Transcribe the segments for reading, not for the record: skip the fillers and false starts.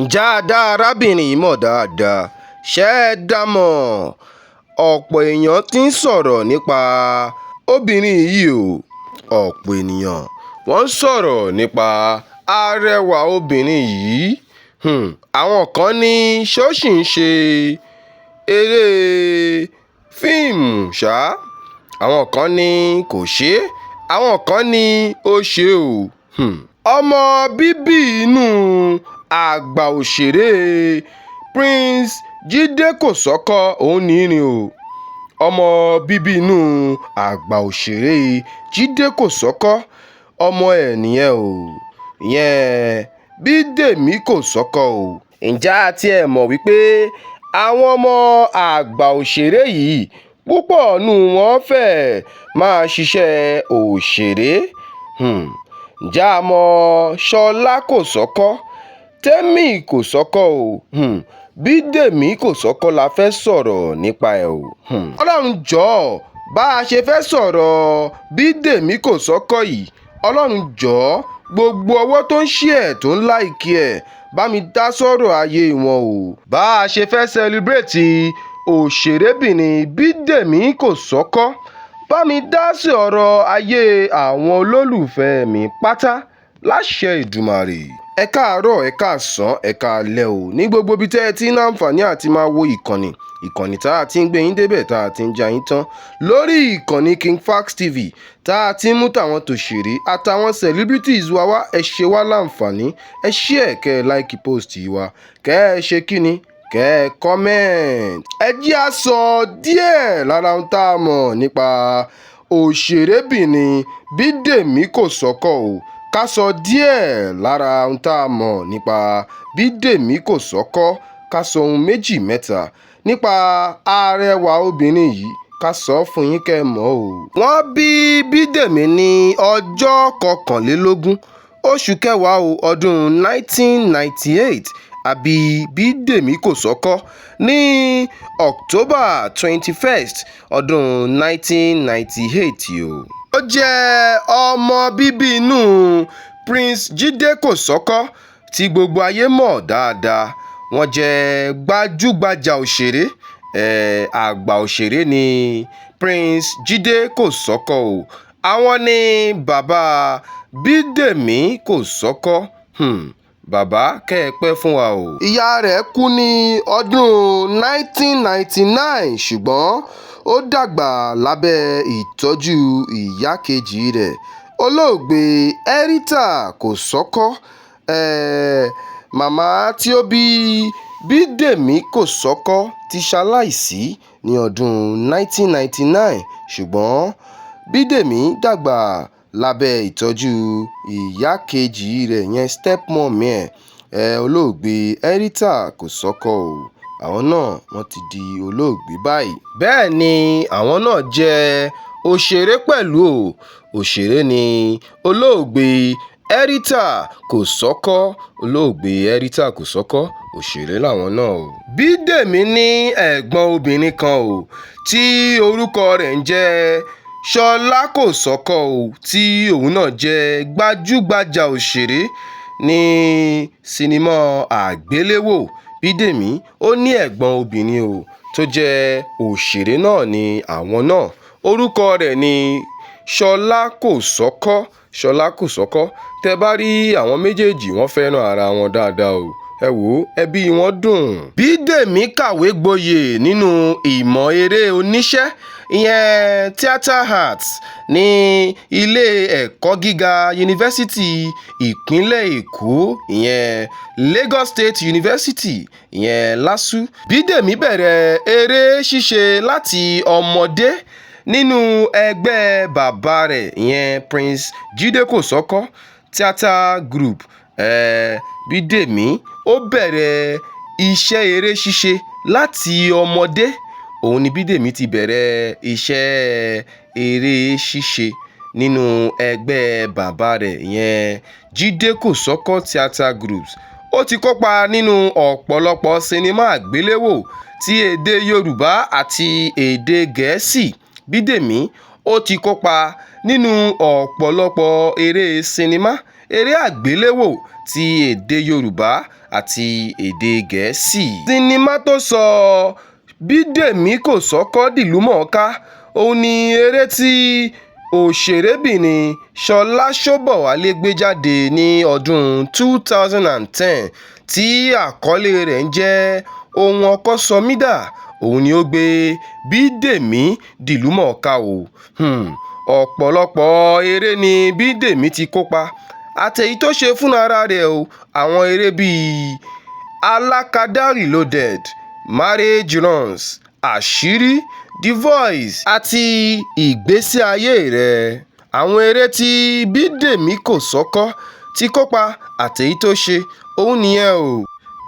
Ǹjẹ́ a dá arábìnrin yìí mọ̀ dáadáa? Ṣé ẹ dá a mọ̀? Ọ̀pọ̀ èèyàn ti ń sọ̀rọ̀ nípa obìnrin yìí o. Ọ̀pọ̀ ènìyàn wọ́n ń sọ̀rọ̀ nípa arẹwà obìnrin yìí. Àwọn kan ní ṣó sì ń ṣe eré fíìmù ṣá, àwọn kan ní kò ṣe é, àwọn kan ní ó ṣe o. Ọmọ bíbí inú àgbà òṣèré Prince Jídé Kòsọ́kọ́ òun ní ní o. Ọmọ bíbí inú àgbà òṣèré Jídé Kòsọ́kọ́, ọmọ ẹ̀ nìyẹn o, ìyẹn Bídèmí Kòsọ́kọ́ o. Ǹjẹ́ a tiẹ̀ mọ̀ wípé àwọn ọmọ àgbà òṣèré yìí púpọ̀ nù wọ́n fẹ́ẹ́ máa ṣiṣẹ́ òṣèré? Ǹjẹ́ a mọ̀ Ṣọlá Kòsọ́kọ́, Tẹ́mi Kòsọ́kọ́ o? Bídèmí Kòsọ́kọ́ la fẹ́ sọ̀rọ̀ nípa ẹ̀ o. Ọlọ́run jọ̀ọ́, bá a ṣe fẹ́ sọ̀rọ̀ Bídèmí Kòsọ́kọ́ yìí, Ọlọ́run jọ̀ọ́, gbogbo ọwọ́ tó ń share, tó ń like ẹ̀, bá mi dá sọ̀rọ̀ ayé wọn o. Bá a ṣe fẹ́ celebrate òṣèrébìnrin Bídèmí Kòsọ́kọ́, bá mi dá sí ọ̀rọ̀ ayé àwọn olólùfẹ́ mi pátá láṣẹ Èdùmàrè. Ẹ káàárọ̀, ẹ káàsán, ẹ káalẹ́ o. Ní gbogbo ibi tẹ́ ẹ ti ń àǹfààní àti máa wo ìkànnì tá a ti ń gbé yín débẹ̀, tá a ti ń já yín tán lórí ìkànnì King Fax TV, tá a ti ń mú tàwọn tòṣèré àtàwọn celebrities wa wá. Ẹ ṣe wá láǹfààní, ẹ share, kẹ́ ẹ like post wa, kẹ́ ẹ ṣe kíni, kẹ́ ẹ comment. Ẹ jẹ́ á sọ díẹ̀ lára ohun tá a mọ̀ nípa òṣèrébìnrin Bídèmí Kòsọ́kọ́ o. Ká sọ díẹ̀ lára ohun tá a mọ̀ nípa Bídèmí Kòsọ́kọ́, ká sọ ohun méjì mẹ́ta nípa arẹwà obìnrin yìí, ká sọ ọ́ fún yín kẹ́ ẹ mọ̀ o. Wọ́n bí Bídèmí ní ọjọ́ 21 oṣù kẹwàá o, ọdún 1998. Àbí Bídèmí Kòsọ́kọ́ ní October 21st ọdún 1998 o. Ó jẹ́ ọmọ bíbí inú Prince Jídé Kòsọ́kọ́ tí gbogbo ayé mọ̀ dáadáa. Wọ́n jẹ́ gbajúgbajà òṣèré, àgbà òṣèré ní Prince Jídé Kòsọ́kọ́ o. Àwọn ni bàbá Bídèmí Kòsọ́kọ́. Bàbá, kẹ́ ẹ pẹ́ fún wa o. Ìyá rẹ̀ kú ní ọdún 1999, ṣùgbọ́n ó dàgbà lábẹ́ ìtọ́jú ìyá kejì rẹ̀, olóògbé Erità Kòsọ́kọ́. Màmá tí ó bí Bídèmí Kòsọ́kọ́ ti ṣaláìsí ní ọdún 1999, ṣùgbọ́n Bídèmí dàgbà lábẹ́ ìtọ́jú ìyá kejì rẹ̀ yẹn, stepmom ẹ̀, olóògbé Erità Kòsọ́kọ́ o. Àwọn náà wọ́n ti di olóògbé báyìí. Bẹ́ẹ̀ ni àwọn náà jẹ́ òṣèré pẹ̀lú o. Òṣèré ni olóògbé Erità Kòsọ́kọ́. Olóògbé Erità Kòsọ́kọ́, òṣèré làwọn náà o. Bídèmí ní ẹ̀gbọ́n obìnrin kan o, tí orúkọ rẹ̀ ń jẹ́ Ṣọlá Kòsọ́kọ́ o, tí òun náà jẹ́ gbajúgbajà òṣèré ní sinimá àgbéléwò. Bídèmí ó ní ẹ̀gbọ́n obìnrin o, tó jẹ́ òṣèré náà ní àwọn náà. Orúkọ rẹ̀ ní Ṣọlá Kòsọ́kọ́. Ṣọlá Kòsọ́kọ́. Tẹ́ bá rí àwọn méjèèjì, wọ́n fẹ́ràn ara wọn dáadáa o. Ẹ wò ó, ẹbí wọn dùn. Bídèmí kàwé gboyè nínú ìmọ̀ eré oníṣẹ́, ìyẹn theatre arts, ní ilé ẹ̀kọ́ gíga yunifásítì ìpínlẹ̀ Èkó, ìyẹn Lagos State University, ìyẹn LASU. Bídèmí bẹ̀rẹ̀ eré ṣíṣe láti ọmọdé nínú ẹgbẹ́ bàbá rẹ̀, ìyẹn Prince Jídé Kòsọ́kọ́ Theatre Group. Bídèmí ó bẹ̀rẹ̀ iṣẹ́ eré ṣíṣe láti ọmọdé. Òun ni Bídèmí ti bẹ̀rẹ̀ iṣẹ́ eré ṣíṣe nínú ẹgbẹ́ bàbá rẹ̀, ìyẹn Jídé Kòsọ́kọ́ Theatre Groups. Ó ti kópa nínú ọ̀pọ̀lọpọ̀ sinimá àgbéléwò ti èdè Yorùbá àti èdè Gẹ̀ẹ́sì. Bídèmí ó ti kópa nínú ọ̀pọ̀lọpọ̀ eré sinimá, eré àgbéléwò ti èdè Yorùbá àti èdè Gẹ̀ẹ́sì. Sinimá tó sọ Bídèmí Kòsọ́kọ́ dìlúmọ̀ọ́ká òun ní eré tí òṣèrébìnrin Ṣọlá Ṣobowalé gbé jáde ní ọdún 2010 tí àkọlé rẹ̀ ń jẹ́ Ohun Ọkọ Sọ Mí Dà. Òun ni ó gbé Bídèmí dìlúmọ̀ọ́ká o. Ọ̀pọ̀lọpọ̀ eré ni Bídèmí ti kópa àtèyí tó ṣe fúnra rẹ̀ o. Àwọn eré bíi Alákadá Reloaded, Marriage Runs, Àṣírí, The Voice àti Ìgbésí Ayé Rẹ̀. Àwọn eré tí Bídèmí Kòsọ́kọ́ ti kópa àtèyí tó ṣe òun nìyẹn o.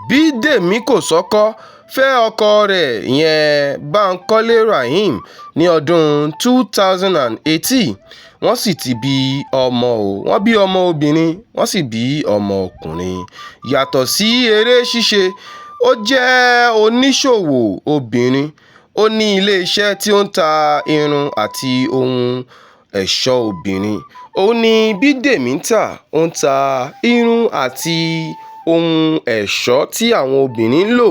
Bídèmí Kòsọ́kọ́ fẹ́ ọkọ rẹ̀ ìyẹn Bankole Rahim ní ọdún 2018, wọ́n sì ti bí ọmọ o. Wọ́n bí ọmọ obìnrin, wọ́n sì bí ọmọ ọkùnrin. Yàtọ̀ sí eré ṣíṣe, ó jẹ́ oníṣòwò obìnrin. Ó ní iléeṣẹ́ tí ó ń ta irun àti ohun ẹ̀ṣọ́ obìnrin. Òun ni Bídèmí ń tà. Ó ń ta irun àti ohun ẹ̀ṣọ́ tí àwọn obìnrin ń lò.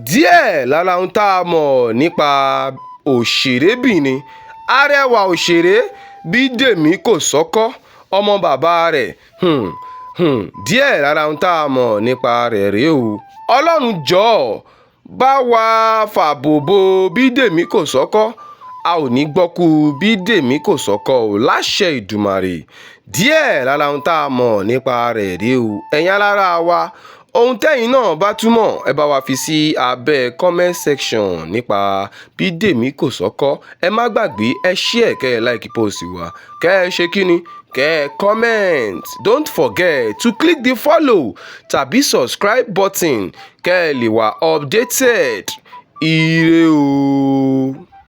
Díẹ̀ lára ohun tá a mọ̀ nípa òṣèrébìnrin arẹwà òṣèré Bídèmí Kòsọ́kọ́, ọmọ bàbá rẹ̀. Díẹ̀ lára ohun tá a mọ̀ nípa rẹ̀ rèé o. Ọlọ́run jọ̀ọ́ bá wa fààbò bo Bídèmí Kòsọ́kọ́. A ò ní gbọ́kú Bídèmí Kòsọ́kọ́ o láṣẹ Ìdùmàrè. Díẹ̀ lára ohun tá a mọ̀ nípa rẹ̀ rèé o. Ẹ̀yin alára wa, ohun tẹ́yin náà bá túmọ̀, ẹ bá wa fi sí abẹ́ comment section nípa Bídèmí Kòsọ́kọ́. Ẹ má gbàgbé, ẹ share, kẹ́ ẹ like post wa, kẹ́ ẹ ṣe kíni, kẹ́ ẹ comment. Don't forget to click the follow tàbí subscribe button kẹ́ ẹ lè wà updated. Ire o.